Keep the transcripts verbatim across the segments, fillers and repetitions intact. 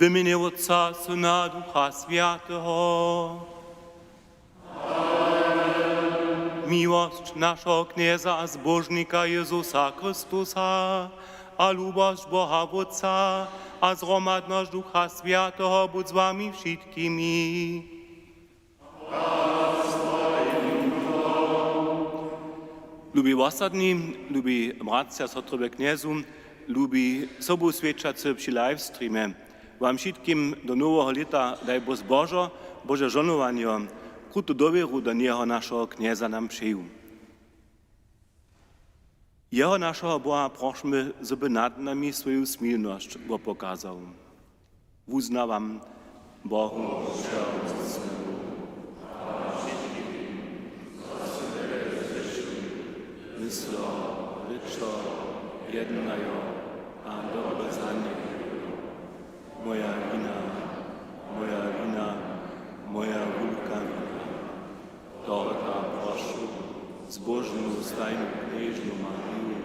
W mjenje Wótca, Syna, Ducha Swjateho. Miłosć našeho Knjeza a Zbóžnika Jězusa Chrystusa a lubosć Boha Wótca a zhromadnosć Ducha Swjateho budź z wami wšitkimi. Lubi wosadni, lubi bratřa a sotry we Knjezu, lubi sobuswědčacy při livestreamje, wam wšitkim do noweho lěta daj Bóh zbožo, Bože žohnowanjo, krutu dowěru do njeho, našeho Knjeza, nam přeju. Jeho, našeho Boha, prošmy, zo by nad nami swoju smilnosć wopokazał. Wuznawam Bohu, Wšehomócnemu, a wšitkim, zo sym tebje zhrěšił, mysljo, rěčo, jednajo a dobre zanjechujo. Moja wina, moja wina, moja wulka wina. Tohodla prošu zbóžnu stajnu knježnu Mariju,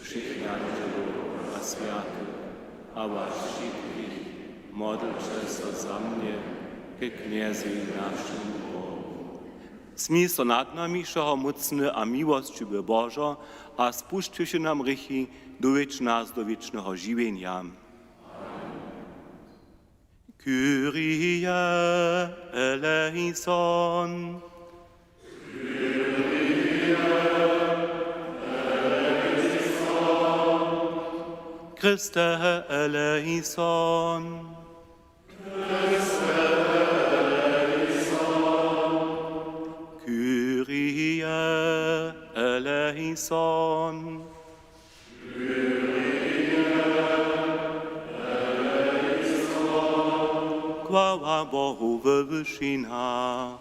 wšěch jandźelow a swjatych a was wšitkich, modlće so za mnje ke Knjezej, našemu Bohu. Smil so nad nami, wšehomócny a miłosćiwy Božo, a spušćiwši nam hrěchi, dowjedź nas do wěčneho žiwjenja. Kyrie eleison. Christe eleison. Kyrie eleison. Chwała Bohu we wyšinach.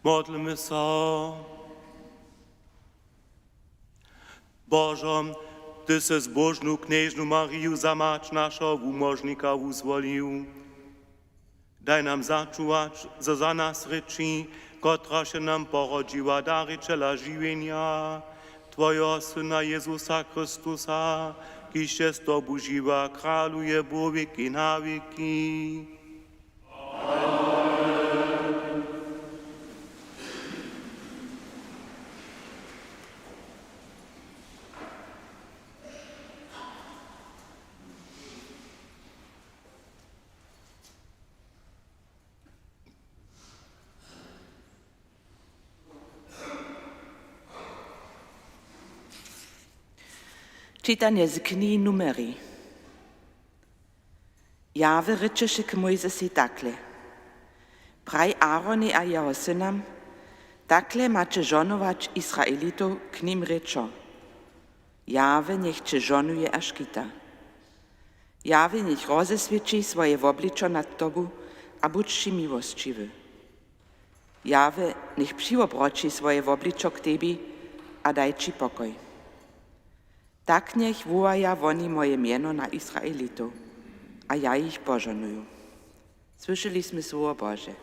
Modlmy so. Božo, ty sy zbóžnu knježnu Mariju za mać našeho wumóžnika wuzwolił. Daj nam začuwać, zo za nas rěči, kotraž je nam porodźiła Darjitřela žiwjenja, twojeho Syna Jězusa Chrystusa, kiž je z tobu žiwy a kraluje wo wěki na wěki. Čitanje z knihi Numery. Jahwe rěčeše k Mójzesej takle: Praj Aaronjej a jeho synam: Takle maće žohnować Izraelitow, k nim rěčo: Jahwe njech će žohnuje a škita. Jahwe njech rozeswěći swoje wobličo nad tobu a budź ći miłosćiwy. Jahwe njech přiwobroći swoje wobličo k tebi a daj ći pokoj. Tak njech wołaja woni moje mjeno na Izraelitow, a ja jich požohnuju. Słyšeli smy słowo Bože.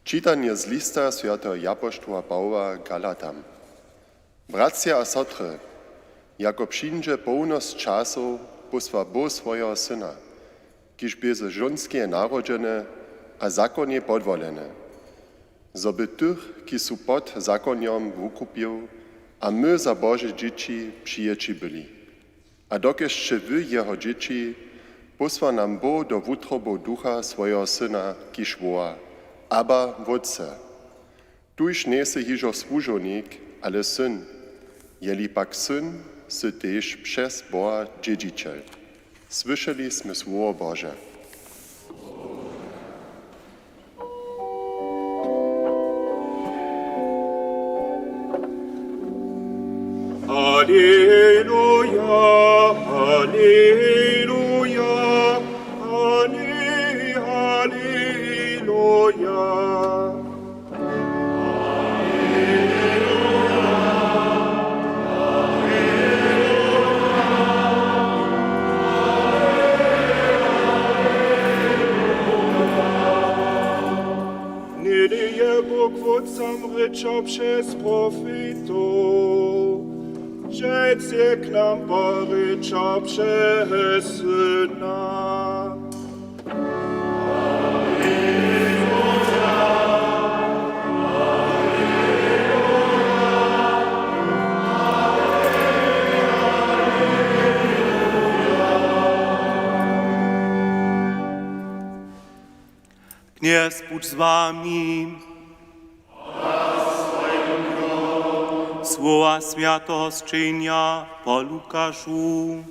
Čitanje z lista swjateho japoštoła Pawoła Galatam. Bratřa a sotry, jako přińdźe połnosć časow, pósła Bóh swojeho Syna, kiž bě z žonskeje narodźeny a zakonjej podwoleny, zo by tych, kiž su pod zakonjom, wukupił a my za Bože dźěći přijěći byli. A dokelž sće wy jeho dźěći, pósła nam Bóh do wutrobow Ducha swojeho Syna, kiž woła: Abba, Wótče! Tuž njejsy hižo słužownik, ale syn. Jeli pak syn, sy tež přez Boha dźědźićel. Słyšeli smy słowo Bože. Aleluja, aleluja, ale-, aleluja. Něhdy je Bóh wótcam rěčał přez profetow, dźensa je k nam porěčał přez Syna. Knjez budź z wami. Słowa swjateho sćenja po Lukašu.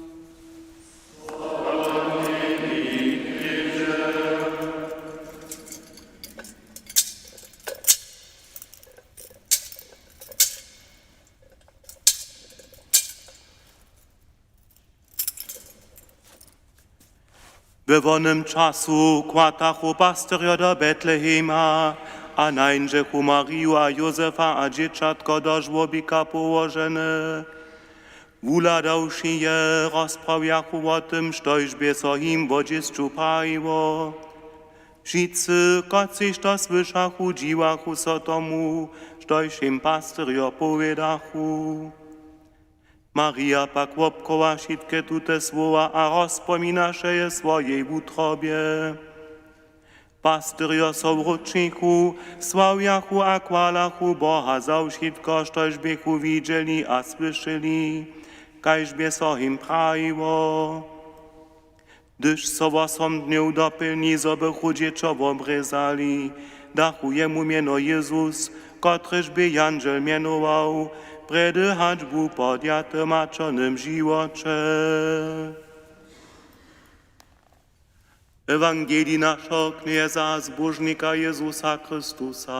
We wonym času kłatachu pastyrjo do Betlehema A nańdźechu Mariju a Józefa a dźěćatko do žłobika połožene. Wuhladawši je, rozprawjachu wo tym, štož bě so jim wo dźěsću prajiło. Wšitcy, kotřiž to słyšachu, dźiwachu so tomu, štož jim pastyrjo powědachu. Marija pak wobchowa wšitke tute słowa a rozpominaše je w swojej wutrobje. Pastyrjo so wróćichu, sławjachu a chwalachu Boha za wšitko, štož běchu widźeli a słyšeli, kaž bě so jim prajiło. Hdyž so wosom dnjow dopylni, zo bychu dźěćo wobrězali, dachu jemu mjeno Jezus, kotrež bě jandźel mjenował, prjedy hač bu po djaty maćernym žiwoće. Ewangelij našeho Knjeza a Zbóžnika Jezusa Chrystusa.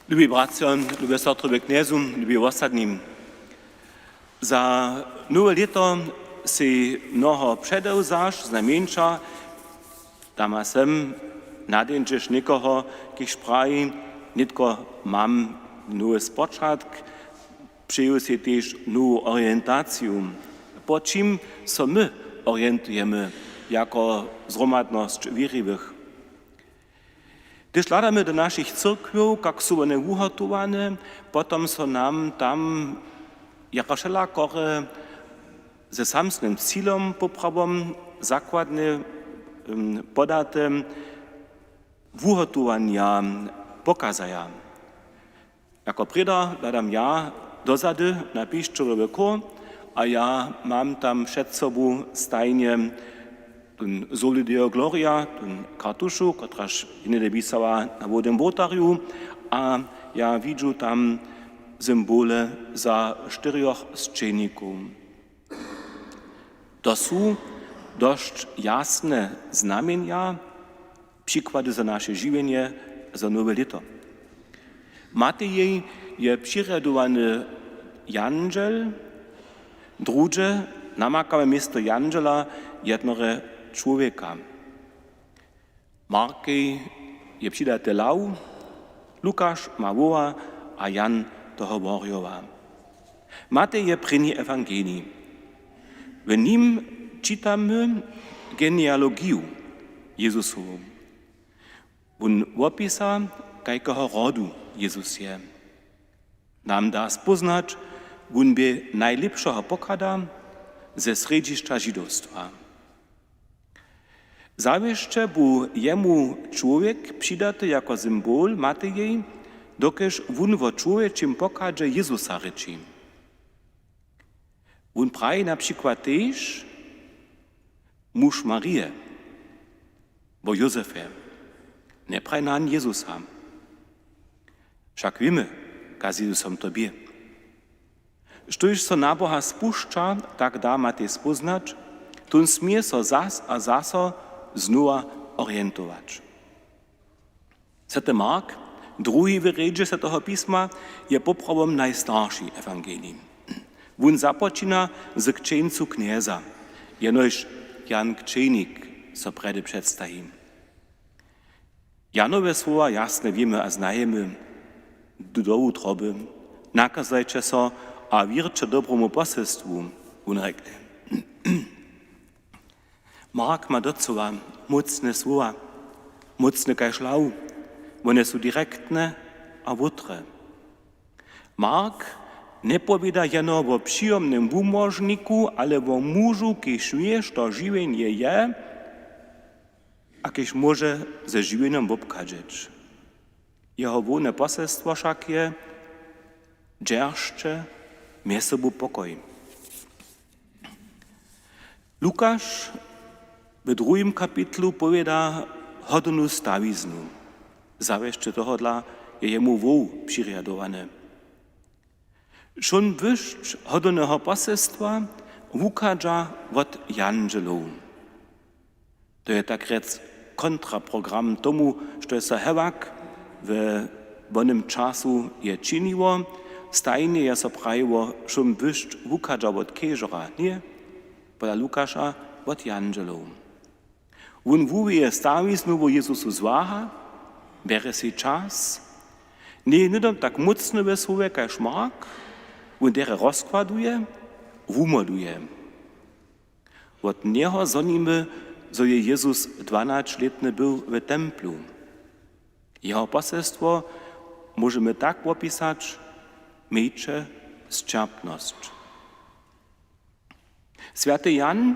Lubi bratřo, lube sotry we Knjezu, lubi wosadni. Za nowe lěto sej mnoho předewzaš, znajmjeńša tam a sem nadeńdźeš někoho, kiž praji: „Nětko mam nowy spočatk, přeju sej tež nowu orientaciju.“ Po čim so my orientujemy jako zhromadnosć wěriwych? Hdyž hladamy do našich cyrkwjow, kak su wone wuhotowane, potom so nam tam jara wšelakore ze samsnym cilom, poprawom, zakładne, em, podate wuhotowanja pokazaja. Jako prěda hladam ja dozady na pišćerowy chór a ja mam tam před sobu stajnje tón Soli Deo Gloria, tón kartušu, kotraž je něhdy wisała na hłodnym wołtarju, a ja widźu tam symbole za štyrjoch sćenikow. To su dosć jasne znamjenja, přikłady za naše žiwjenje, za nowe lěto. Matejej je přirjadowany jandźel, druhdźe namakamy město jandźela jednore čłowjeka. Markej je přidaty law, Lukaš ma woła a Jan toho worjowa. Matej je prěni ewangelij. W nim čitamy genealogiju Jezusowu. Wón wopisa, kajkeho rodu Jezus je. Nam da spóznać, wón bě najlěpšeho pochada ze srjedźišća židowstwa. Zawěsće bu jemu čłowjek přidaty jako symbol Matejej, dokelž wón wo čłowječim pochadźe Jezusa rěči. Wón praji na přikład tež muž Marije, wo Józefje, njepraji na Jezusa. Wšak wěmy, kaž z Jezusom to bě. Štóž so na Boha spušća, tak da Matej spóznać, tón smě so zas a zaso znowa orientować. Swjaty Mark, druhi w rjedźe Swjateho pisma, je poprawom najstarši ewangelij. Wón započina z křćeńcu Knjeza, jenož Jan Křćenik so prjedy předstaji. Janowe słowa jasne wěmy a znajemy: „Dźu do wutroby, nakazajće so a wěrće dobromu posylstwu“, wón rjekny. Mark ma docyła mócne słowa, mócne kaž law. Wone su direktne a wotre. Mark njepowěda jeno wo přijomnym wumóžniku, ale wo mužu, kiž wě, što žiwjenje je a kiž móže ze žiwjenjom wobchadźeć. Jeho hłowne poselsło wšak je: „Dźeržće mjez sobu pokoj.“ Lukaš w druhim kapitlu powěda hodownu stawiznu. Zawěsće tohodla je jemu hłow přirjadowany. Wšón błyšć hodowneho poselsła wuchadźa wot jandźelow. To je tak rjec kontraprogram tomu, što je so hewak we wonym času je činiło, Stajnje je so prajiło, wšón błyšć wuchadźa wot kejžora, ně, pola Lukaša, wot jandźelow. Wón wuwěje stawiznjowu Jezusu z waha, bjerje sej čas, njeje hnydom tak mócny we słowje kaž Mark, wón derje rozkładuje, wumoduje. Wot njeho zhonimy, zo je Jezus dwanaćlětny był w templu. Jeho poselstwo móžemy tak wopisać: Mějće sćerpnosć. Swjaty Jan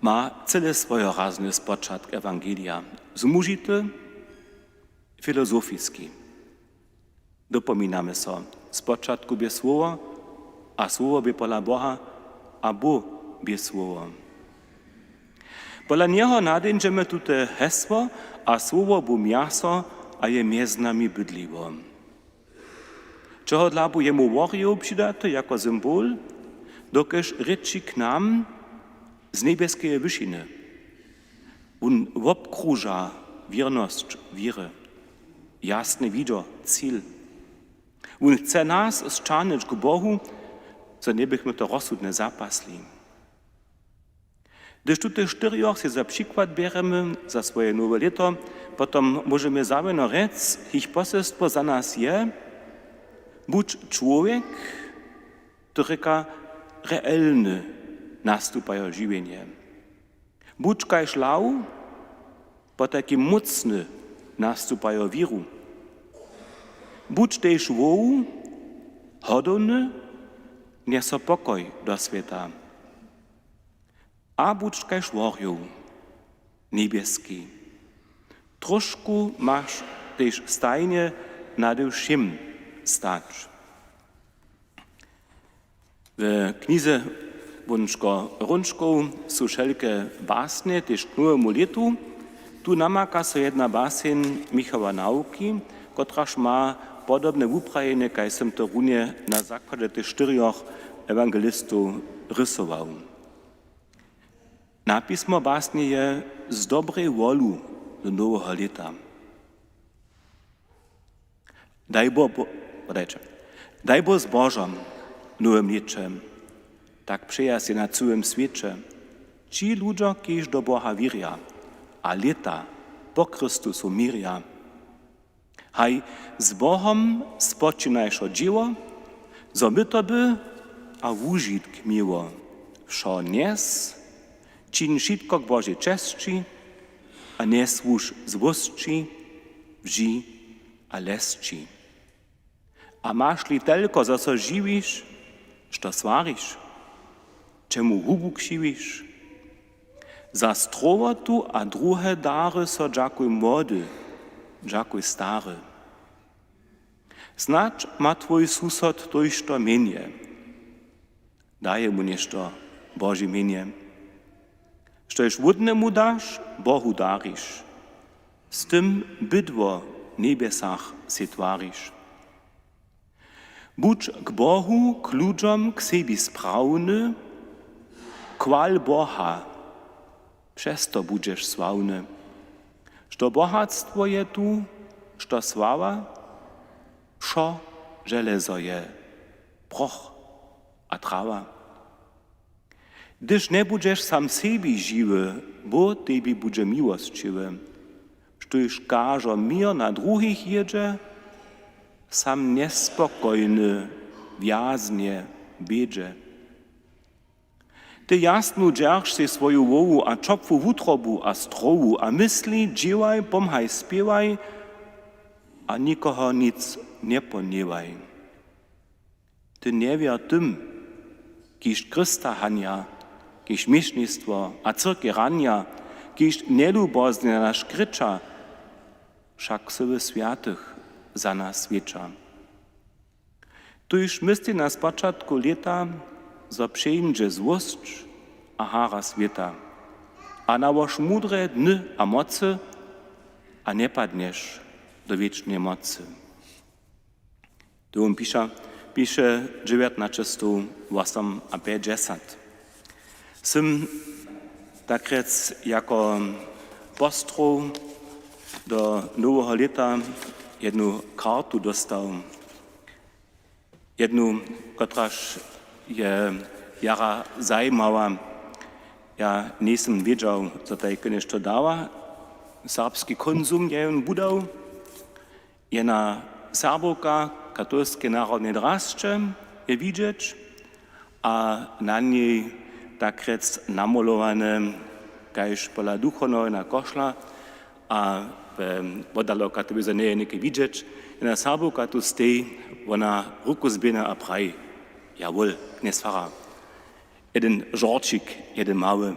ma cyle swójrazny spočatk ewangelija, zmužity, filozofiski. Dopominamy so: Spočatku bě Słowo, a Słowo bě pola Boha, a Bóh bě Słowo. Pola njeho nadeńdźemy tute hesło: A Słowo bu mjaso a je mjez nami bydliło. Čehodla bu jemu worjoł přidaty jako symbol, dokelž rěči k nam z njebjeskeje wyšiny? Wón wobkruža wěrnosć wěry, jasny widźo, cil. Wón chce nas sćahnyć k Bohu, zo njebychmy to rozsudnje zapasli. Hdyž tutych štyrjoch sej za přikład bjeremy za swoje nowe lěto, potom móžemy zawěrno rjec, jich poselstwo za nas je: Budź čłowjek, to rěka, realne nastupajo žiwjenje. Budź kaž law, potajkim mócny nastupajo wěru. Budź tež woł, hodowny, njeso pokoj do swěta. A budź kaž worjoł, njebjeski. Trošku maš tež stajnje nade wšěm stać. W knize Hrónčko Hrónčkow su wšelke basnje tež k nowemu lětu. Tu namaka so jedna baseń Michała Nawki, kotraž ma podobne wuprajenje, kaž sym to runje na zakładźe tych štyrjoch ewangelistow rysował. Napismo basnje je: Z dobrej wolu do noweho lěta. Daj Bo-, Bo-, podajće. Daj Bo zbožom w nowym lěće, tak přeja sej na cyłym swěće, ći ludźo, kiž do Boha wěrja a lěta po Chrystusu měrja. Haj, z Bohom spočinajšo dźěło, zo by to by a wužitk měło. Wšo njes, čiń wšitko k Božej česći, a njesłuž złosći, wži a lesći. A maš-li telko, zo so žiwiš, što swariš? Čemu hubu křiwiš? Za strowotu a druhe dary so dźakuj młody, dźakuj stary. Snadź ma twój susod tójšto mjenje. Daj jemu něšto, Bože mjenje. Štož hłódnemu daš, Bohu dariš. Z tym bydło w njebjesach sej twariš. Budź k Bohu, k ludźom, k sebi sprawny, chwal Boha, přez to budźeš sławny. Što bohatstwo je tu, što sława, wšo železo je, proch a trawa. Hdyž njebudźeš sam sebi žiwy, Bóh tebi budźe miłosćiwy. Štóž kažo měr na druhich jědźe, sam njespokojny wjaznje w bědźe. Ty jasnu dźerž sej swoju hłowu a ćopłu wutrobu a strowu a mysli, dźěłaj, pomhaj, spěwaj a nikoho nic njepohněwaj. Ty njewěr tym, kiž Chrysta hanja, kiž měšnistwo a cyrkej ranja, kiž njeluboznje na nas křiča, wšak sy w swjatych za nas swědča. Tuž mysli na spočatku lěta, zo přińdźe złosć a hara swěta a nałož mudre dny a mocy a njepadnješ do wěčneje mocy. Tu wón piša, piše dźewjatnaće stow wosom a pjećdźesat. Sym tak rjec jako postrow do noweho lěta jednu kartu dóstał. Jednu, kotraž je jara zajimała, ja njejsym wědźał, zo tajke něšto dawa. Serbski kónzum je jón wudał. Jedna Serbowka w katolskej narodnej drasće je widźeć a na njej takrjec namolowane, kaž pola duchowneho jedna košla a, em, wotdaloka to wězo njeje něke widźeć. Jedna Serbowka tu steji, wona ruku zběhny a praji: „Jawol, knjez farar.“ Jedyn žorćik, jedyn mały,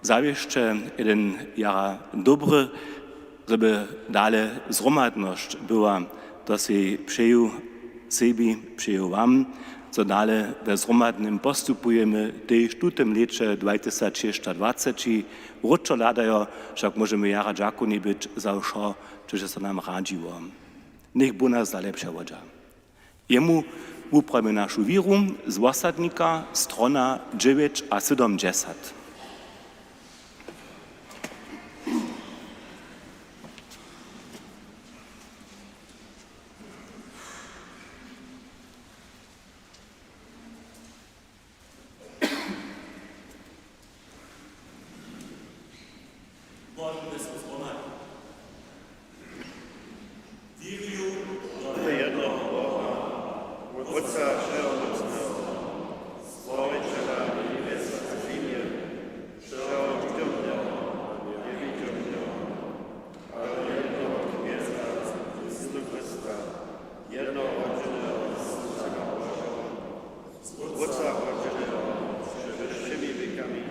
zawěsće jedyn jara dobry, zo by dale zhromadnosć była. To sej přeju sebi, přeju wam, zo dale we zhromadnym postupujemy tež w tutym lěće dwatysać šěsćadwaceći. Wróćo hladajo, wšak móžemy jara dźakowni być za wšo, čož so nam radźiło. Njech Bóh nas dale přewodźa. Jemu wuprawimy našu wěru z Wosadnika, strona dźewjećasydomdźesat. Bože, bez rozpomaj. Wěrju do jednoho Boha, Wótca Wšehomócneho, Stworićela njebjes a zemje, wšeho widźomneho a njewidźomneho, a do jednoho Knjeza Jezusa Chrysta, jednorodźeneho Syna Božeho, Wótca rodźeneho před wšěmi wěkami,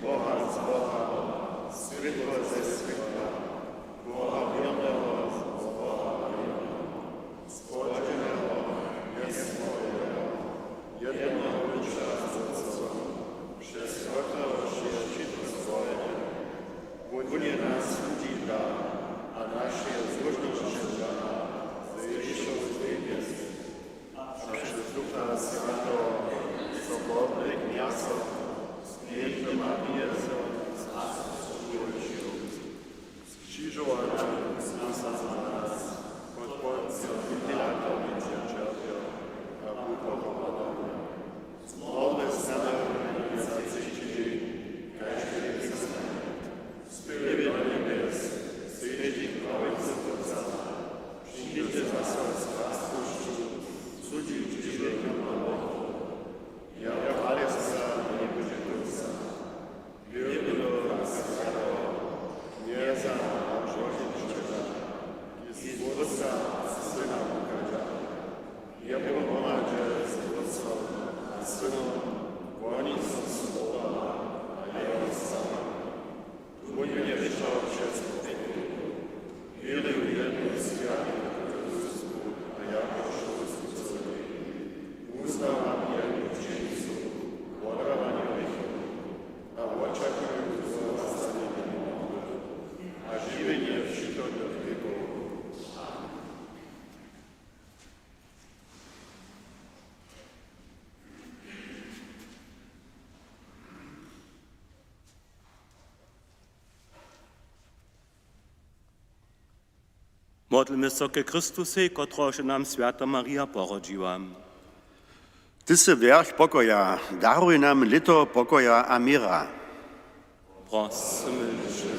Boha z Boha, swětło ze swětła, Boha wěrneho z Boha wěrneho, stwórčeneho njestwórjeneho, jednoho Ducha z Wótcom, přez kotrehož je wšitko stworjene. Wón je nas ludźi dał a naše zmóžnosće dał z Ježušowych njebjes. A přez Ducha Swjateho so woblék mjaso, z njejiny Marije so z nas čłowječił. Skřižowany zmysł za nas, pod Poncijom Pilatowym je ćerpjeł a był pochowany. Zmorłe stany na třeći dźeń, kaž je pisane. Spěli do njebjes, sedźi po prawicy Wótca. Přińdźe zaso z krasnosću sudźić žiwych a mrtwych. Jeho kralestwa njebudźe kónca. Wěrimy do Ducha Swjateho, Knjeza a Wšehoničitela, kiž Wótca a Syna wuchadźa. Jemu hromadźe z Wótcom a Synom, woni so słowa a jeho sama. Wón je wěčor přez wěki. Wěrju w jednu swjatu katechuskej a apoštolskej cyrkej. Wuznawam jednu křćeńcu, wodawanje hrěchow a wočakuju znowastanjenje mrtwych a žiwjenje přichodnych wěkow. Modlmy so ke Chrystusej, kotrehož je nam swjata Marija porodźiła. Ty sy wjerch pokoja, daruj nam lěto pokoja a měra. Prosymy će.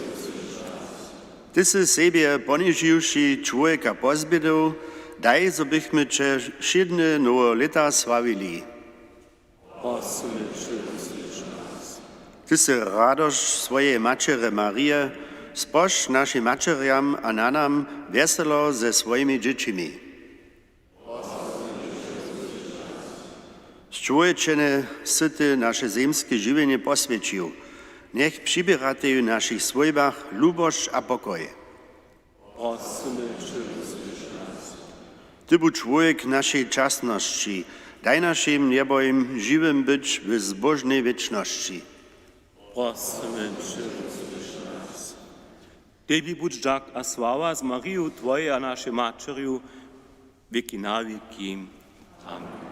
Ty sy sebje ponižiwši čłowjeka pozběhnył, daj, zo bychmy će wšědne noweho lěta sławili. Prosymy će, wusłyš nas. Ty sy radosć swojeje maćerje Marije, spožč našim maćerjam a nanam wjeselo ze swojimi dźěćimi. Sčłowječene sy ty naše zemske žiwjenje poswjećił. Njech přiběratej w našich swójbach lubosć a pokoj. Prosymy će, wusłyš nas. Ty bu čłowjek našej časnosći, daj našim njebojim žiwym być w zbóžnej wěčnosći. Prosymy će, wusłyš nas. Tebi budź dźak a sława z Mariju, twojej a našej maćerju, wěki na wěki. Amen.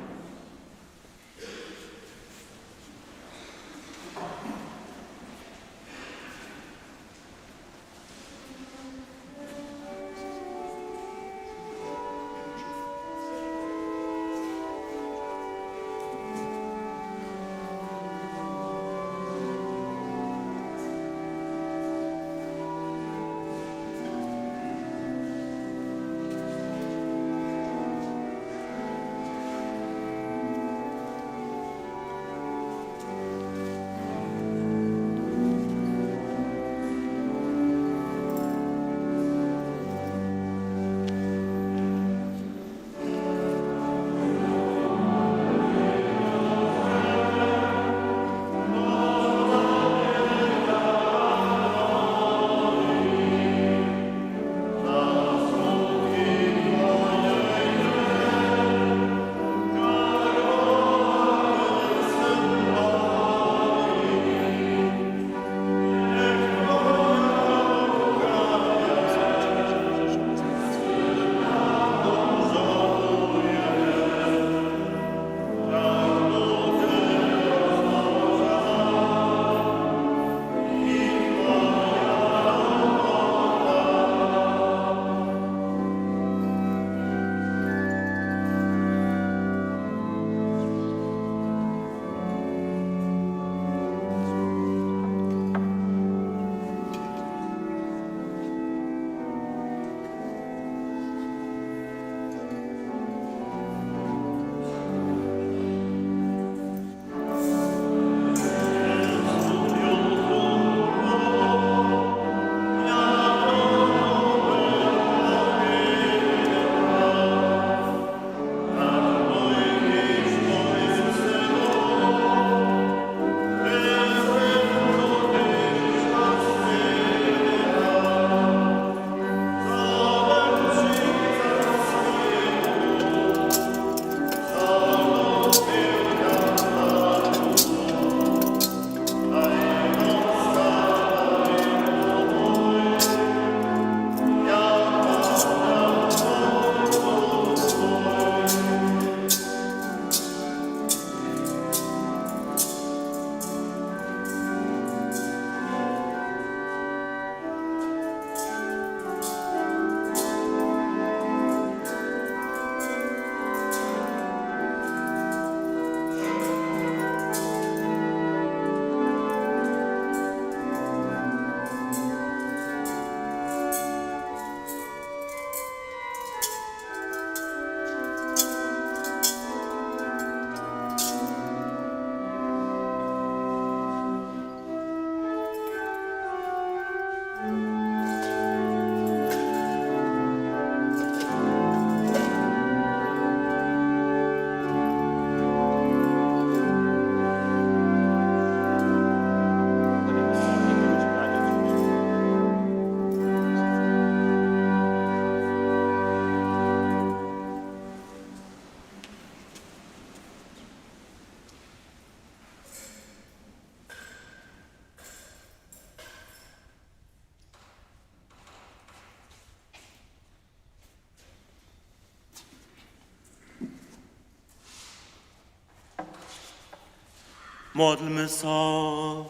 Modlmy so.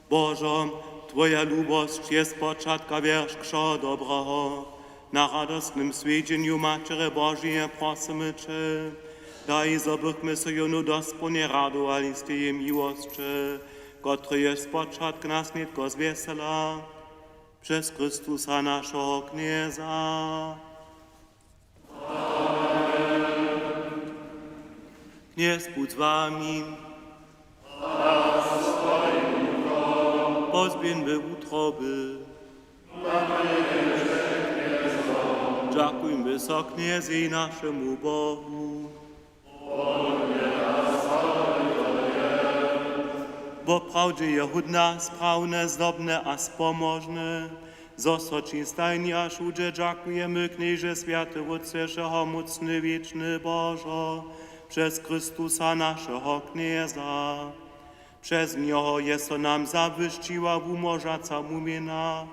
Božo, twoja lubosć je spočatka wjerch wšeho dobreho. Na radostnym swjedźenju Maćerje Božeje prosymy će, daj, zo bychmy so jónu dospołnje radowali z teje miłosće, kotrejež spočatk nas nětko zwjesela. Přez Chrystusa, našeho Knjeza. Knjez budź z wami. Pozběhńmy wutroby. Dźakujmy so Knjezej, našemu Bohu. Woprawdźe je hódne, sprawne, zdobne a spomožne, zo so ći stajnje a wšudźe dźakujemy, Knježe, swjaty Wótče, wšehomócny, wěčny Božo, přez Chrystusa, našeho Knjeza. Přez njeho je so nam zawěsćiła wumóžaca wuměna.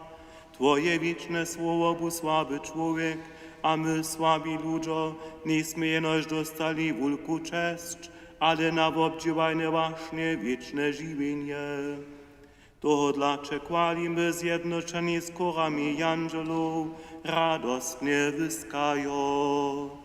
Twoje wěčne słowo bu słaby čłowjek, a my, słabi ludźo, njejsmy jenož dóstali wulku česć, ale na wobdźěłajne wašnje wěčne žiwjenje. Tohodla će chwalimy zjednoćeni z chórami jandźelow, radostnje wyskajo.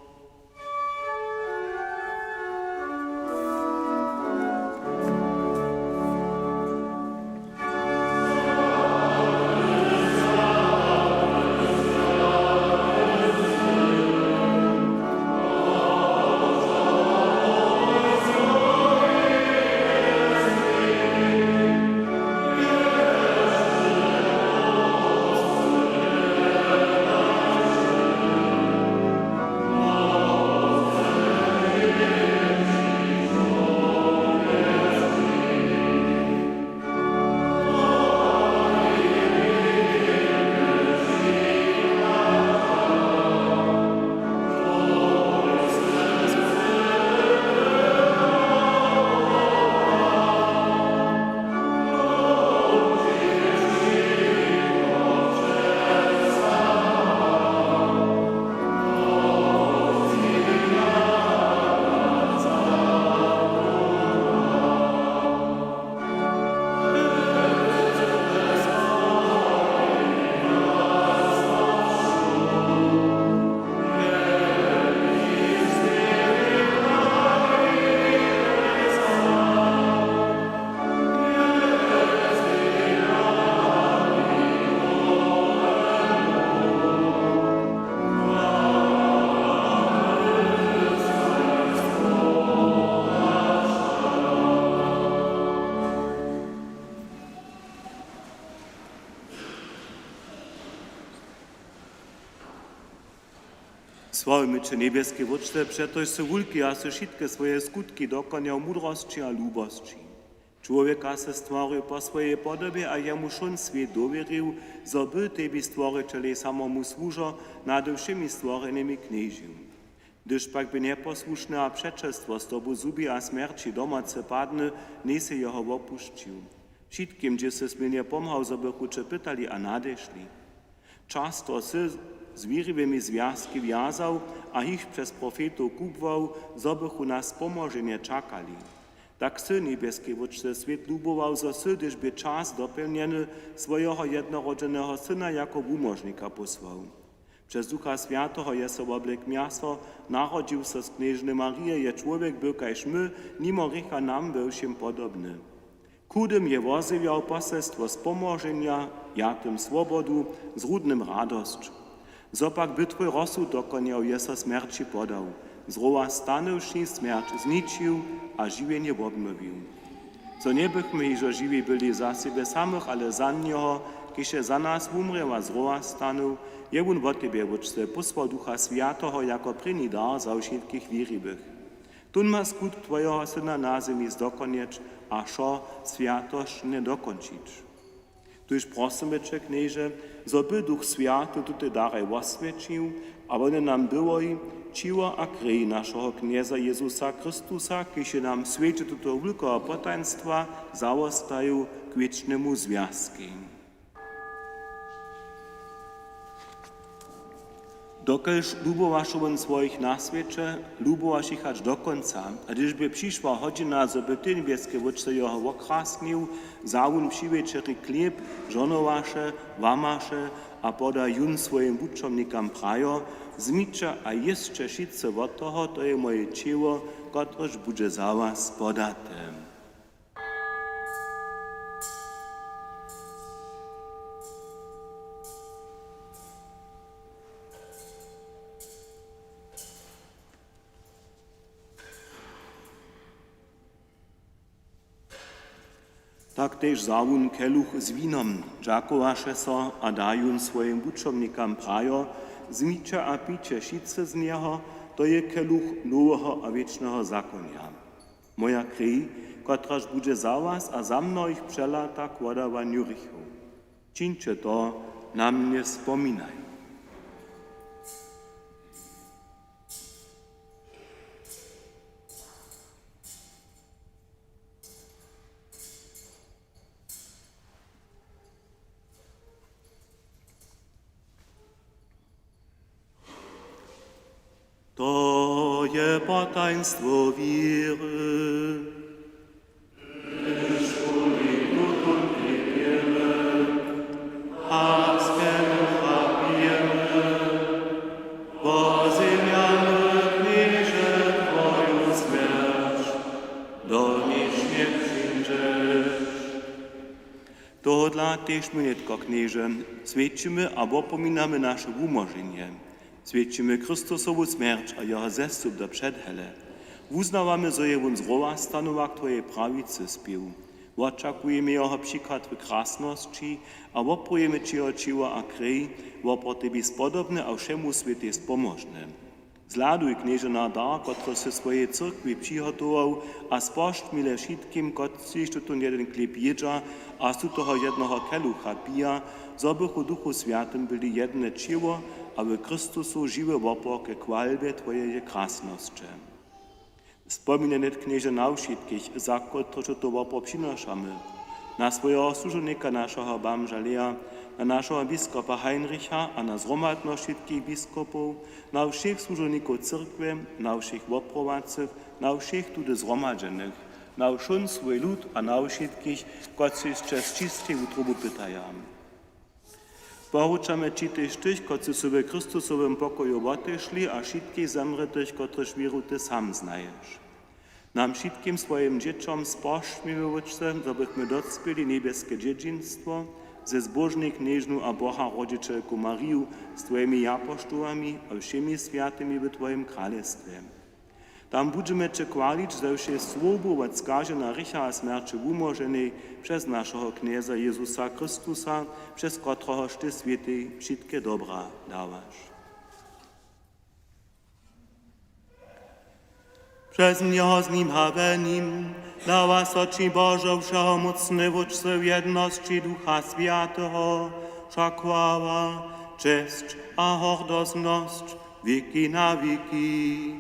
Sławimy će, njebjeski Wótče, přetož sy wulki a sy wšitke swoje skutki dokonjał w mudrosći a lubosći. Čłowjeka sy stworił po swojej podobje a jemu wšón swět dowěrił, zo by tebi, stworićelej, samomu słužo, nade wšěmi stworjenymi knježił. Hdyž pak by njeposłušny a přećelstwo z tobu zhubi a smjerći do mocy padny, njejsy jeho wopušćił. Wšitkim dźě sy směrnje pomhał, zo bychu će pytali a nadešli. Často sy z wěriwymi zwjazki wjazał a jich přez profetow kubłał, zo bychu na spomoženje čakali. Tak sy, njebjeski Wótče, swět lubował, zo sy, hdyž bě čas dopjelnjeny, swojeho jednorodźeneho Syna jako wumóžnika pósłał. Přez Ducha Swjateho je so woblékł mjaso, narodźił so z knježny Marije, je čłowjek był kaž my, nimo hrěcha nam we wšěm podobny. Chudym je wozjewjał poselstwo spomoženja, jatym swobodu, zrudnym radosć. Zo pak by twój rozsud dokonjał, je so smjerći podał, z rowa stanywši smjerć zničił a žiwjenje wobnowił. Zo njebychmy hižo žiwi byli za sebje samych, ale za njeho, kiž je za nas wumrěł a z rowa stanył, je wón wot tebje, Wótče, pósłał Ducha Swjateho jako prěni dar za wšitkich wěriwych. Tón ma skutk twojeho Syna na zemi zdokonjeć a wšo swjatosćnje dokončić. Tuž prosymy će, Knježe, zo by Duch Swjaty tute darje woswjećił a wone nam byłoj ćiwo a krej našeho Knjeza Jezusa Chrystusa, kiž je nam w swjeće tutoho wulkeho potajnstwa zawostajił, k wěčnemu zwjazkej. Dokelž lubowaše wón swojich na swěće, lubowaše jich hač do kónca. A hdyž bě přišła hodźina, zo by ty, njebjeske Wótče, jeho wokrasnił, wza wón při wječeri chlěb, žohnowaše, łamaše a poda jón swojim wučomnikam, prajo: Wzmiće a jěsće wšitcy wot toho, to je moje ćěło, kotrež budźe za was podate. Tak tež wza wón keluch z winom, dźakowaše so a da jón swojim wučomnikam, prajo: Wzmiće a pijće wšitcy z njeho, to je keluch noweho a wěčneho zakonja. Moja krej, kotraž budźe za was a za mnohich přelata k wodawanju hrěchow. Čińće to na mnje spominajo. To je potajnstwo wěry. Hdyž tuli tutón chlěb jěmy a z kelucha pijemy, wozjewjamy, Knježe, twoju smjerć, doniž njepřińdźeš. Tohodla tež my nětko, Knježe, swjećimy a wopominamy naše wumóženje. Swjećimy Chrystusowu smjerć a jeho zestup do předhele. Wuznawamy, zo je wón z rowa stanowa k twojej prawicy spěł. Wočakujemy jeho přichod w krasnosći a wopruwujemy ći jeho ćěło a krej, wopr tebi spodobne a wšemu swětej spomožne. Zhladuj, Knježe, na dar, kotryž sy swojej cyrkwi přihotował, a spožč mile wšitkim, kotřiž tutón jedyn chlěb jědźa a z tutoho jednoho kelucha pija, zo bychu w Duchu Swjatym byli jedne ćěło a w Chrystusu žiwy wopor ke chwalbje twojeje krasnosće. Spominaj nětk, Knježe, na wšitkich, za kotrychž tuto wopor přinošamy, na swojeho słužownika, našeho bamža Lea, na našeho biskopa Heinricha a na zhromadnosć wšitkich biskopow, na wšěch słužownikow cyrkwje, na wšěch woprowacych, na wšěch tudy zhromadźenych, na wšón swój lud a na wšitkich, kotřiž će z čistej wutrobu pytaja. Poručamy ći tež tych, kotřiž su w Chrystusowym pokoju wotešli, a wšitkich zemrětych, kotrychž wěru ty sam znaješ. Nam wšitkim, swojim dźěćom, spožč, miły Wótče, zo bychmy docpěli njebjeske dźědźinstwo, ze zbóžnej Knježnu a Boha rodźićelku Mariju, z twojimi japoštołami a wšěmi swjatymi w twojim kralestwje. Tam budźemy će chwalić ze wšej słowu wot skaženja hrěcha a smjerće wumóženej přez našeho Knjeza Jezusa Chrystusa, přez kotrehož ty swětej wšitke dobra dawaš. Přez njeho, z nim a we nim dawa so ći, Božo, wšehomócny Wótče, w jednosći Ducha Swjateho wša chwała, česć a hordosnosć wěki na wěki.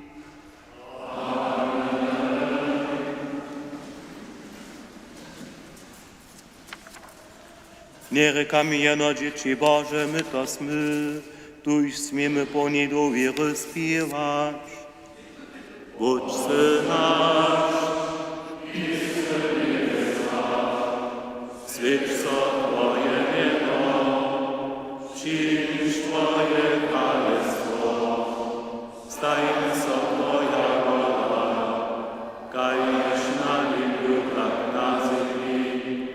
Njerěkamy jeno dźěći Bože, my to smy, tuž směmy połni dowěry spěwać. Wótče naš, swjeć so twoje mjeno, přińdź twoje kralestwo, stań so twoja wola, kaž na njebju, tak na zemi.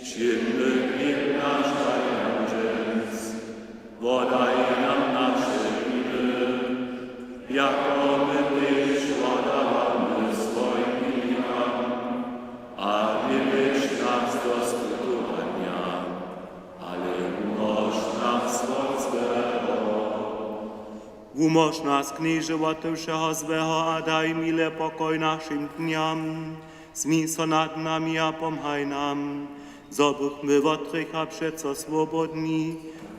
Wšědny chlěb naš daj nam dźens, wodaj nam naše winy, jako my tež wodawamy swojim winikam, a njewjedź nas do spytowanja, ale wumóž nas wot złeho. Wumóž nas, Knježe, wot wšeho złeho a daj mile pokoj našim dnjam. Smil so nad nami a pomhaj nam, zo bychmy wot hrěcha přeco swobodni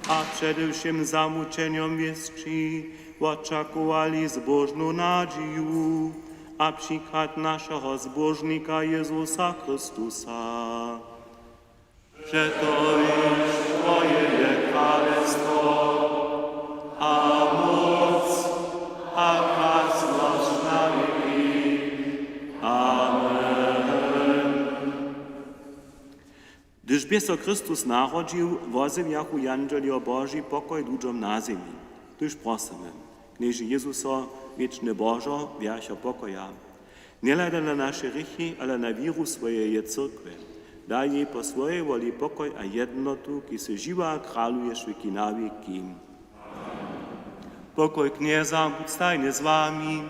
a přede wšěm zamućenjom wěsći wočakowali zbóžnu nadźiju a přichad našeho Zbóžnika Jezusa Chrystusa. Přetož twoje je kralestwo a móc Hdyž bě so Chrystus narodźił, wozjewjachu jandźeljo Boži pokoj ludźom na zemi. Tuž prosymy, Knježe Jezuso, wěčny Božo, wjercho pokoja, njehladaj na naše hrěchi, ale na wěru swojeje cyrkwje. Daj jej po swojej woli pokoj a jednotu, kiž sy žiwy a kraluješ wěki na wěki. Pokoj Knjeza budź stajnje z wami.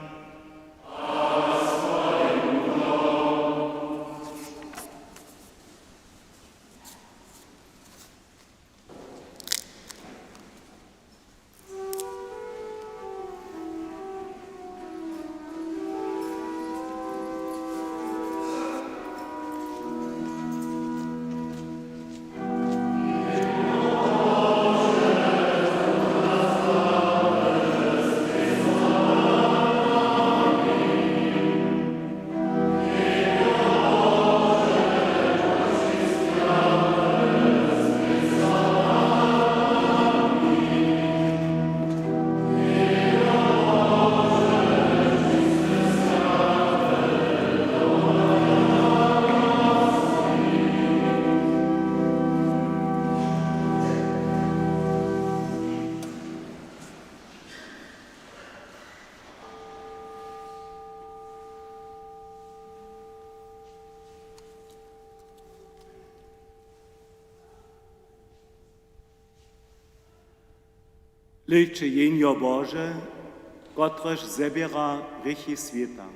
Hlejće, Jehnjo Bože, kotrež zběra hrěchi swěta.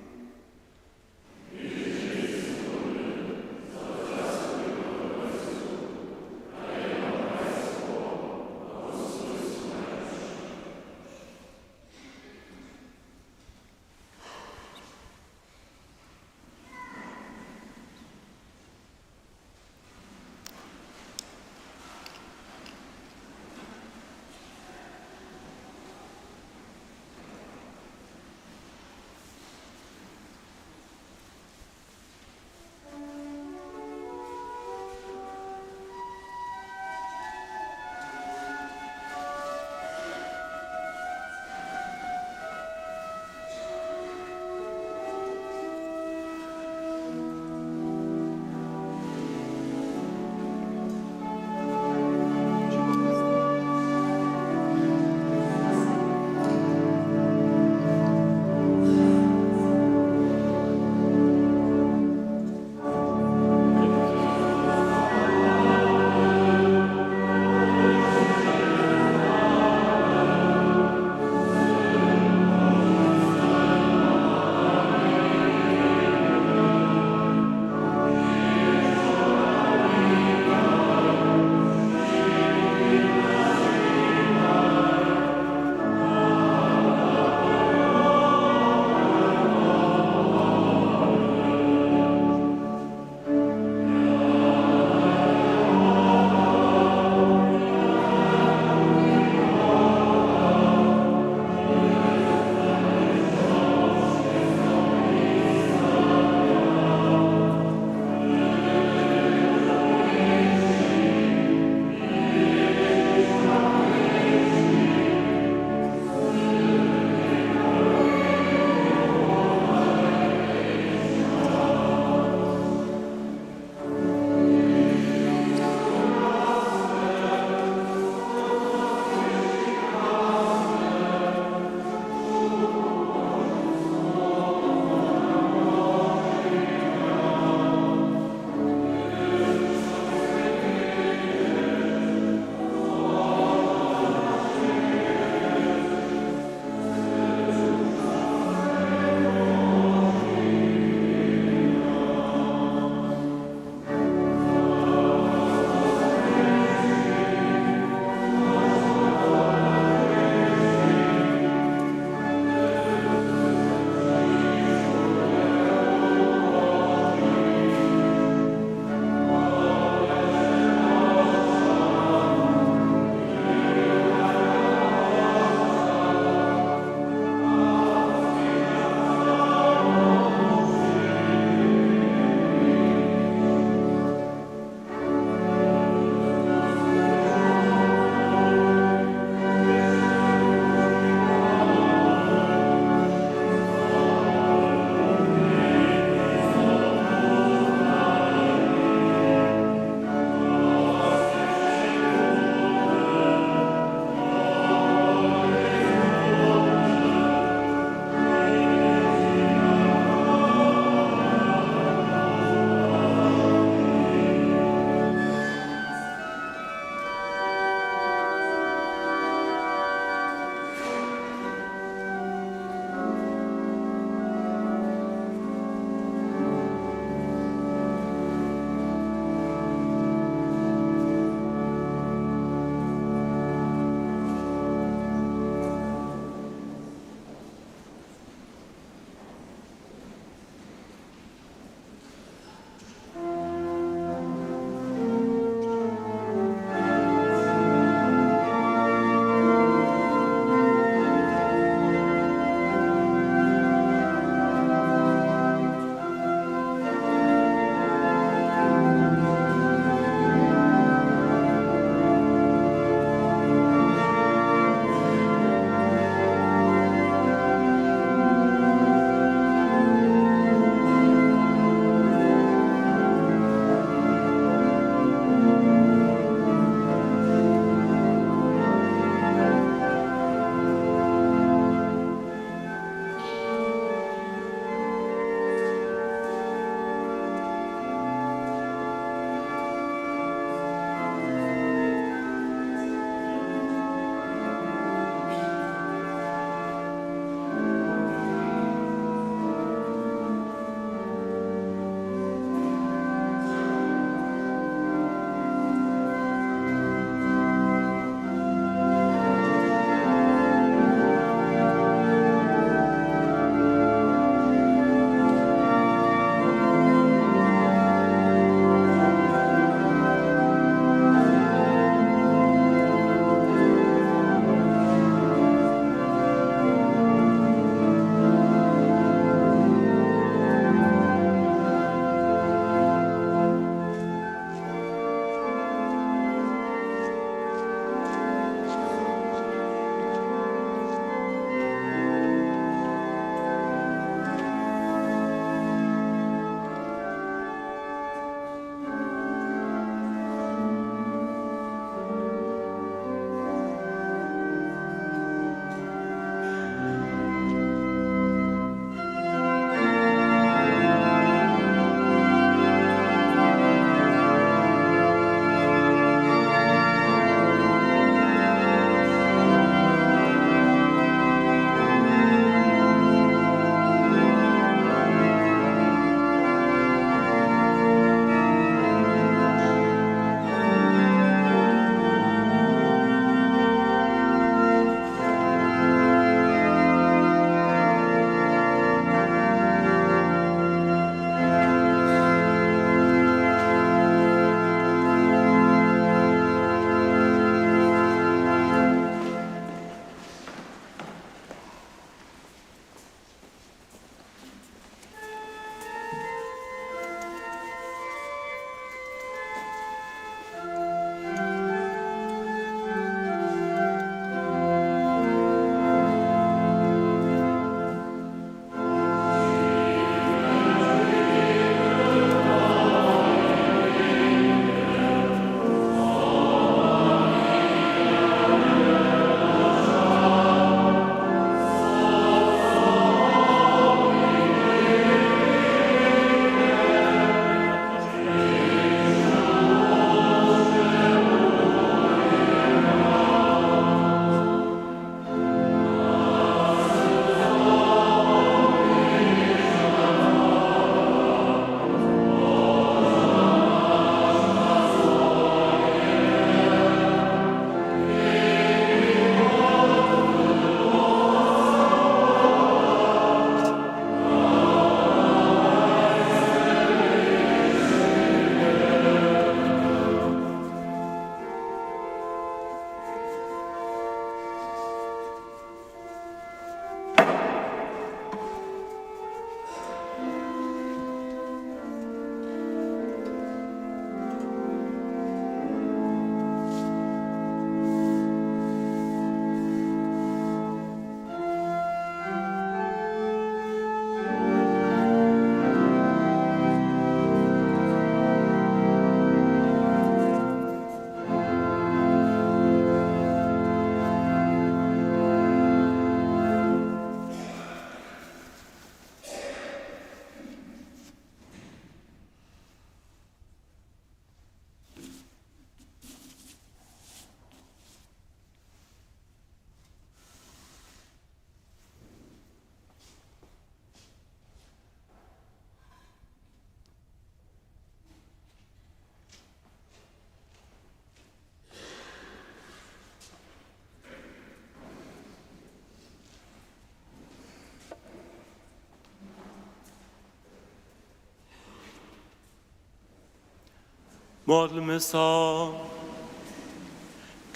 Modlmy so.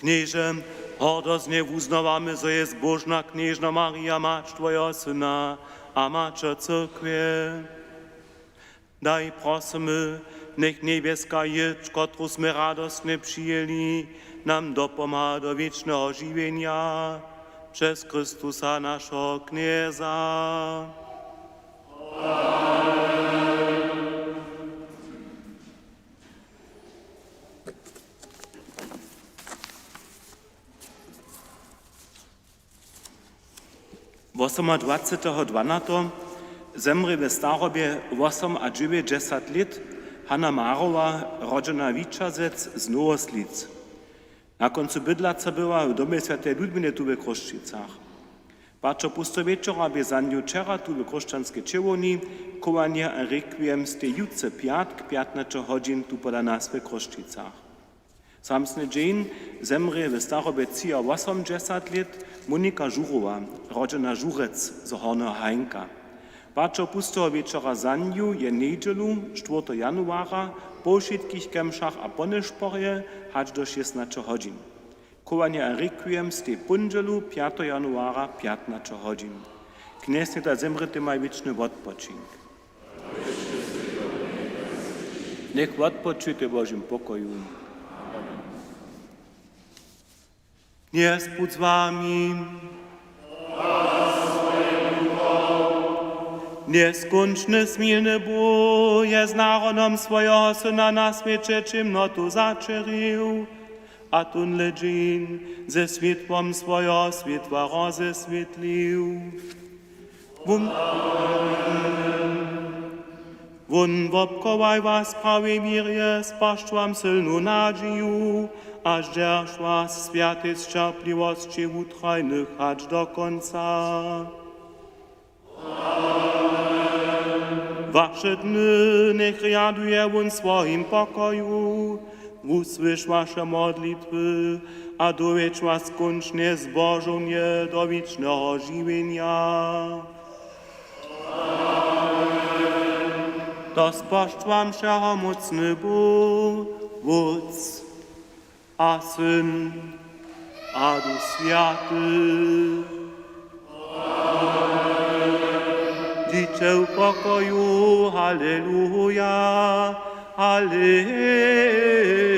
Knježe, hordoznje wuznawamy, zo je zbóžna knježna Marija mać Twojeho Syna a maćer Cyrkwje. Daj, prosymy, njech njebjeska jědź, kotruž smy radostnje přijeli, nam dopomha do wěčneho žiwjenja přez Chrystusa, našeho Knjeza. Wosomadwaceteho dwanateho zemrě we starobje wosomadźewjećdźesat lět Hanna Marowa, rodźena Wićazec z Nowoslic. Na kóncu bydlaca była w domje swjateje Ludmile tu we Chrósćicach. Paćo pusteho wječora bě za nju wčera tu w Chróšćanskej ćěłowni chowanje a rekwiem, stej jutře pjatk, pjatnaće hodźin, tu pola nas we Chrósćicach. Samsny dźeń zemrě we starobje třiawosomdźesat lět Monika Žurowa, rodźena Žurec z Hornjeho Hajnka. Paćo pusteho wječora za nju je njedźelu, štwórteho januara, po wšitkich kemšach a po nyšporje hač do šěstnaće hodźin. Chowanje a rekwiem stej póndźelu, pjateho januara, pjatnaće hodźin. Knjez njech da zemrětymaj wěčny wotpočink. Njech wotpočuje w Božim pokoju. Knjez budź z wami. Njeskónčny smilny Bóh je z narodom swojeho Syna na swěće ćěmnotu začerił a tónle dźeń ze swětłom swojeho swětła rozeswětlił. Wón, wón wobchowaj was w prawej wěrje, spožč wam sylnu nadźiju a zdźerž was w swjatej sćerpliwosći wutrajnych hač do kónca. Waše dny njech rjaduje wón w swojim pokoju, wusłyš waše modlitwy a dowjedź was skónčnje zbožownje do wěčneho žiwjenja. To spožč wam wšehomócny Bóh, Wótc a Syn a Duch Swjaty. Dźiće w pokoju, haleluja, haleluja.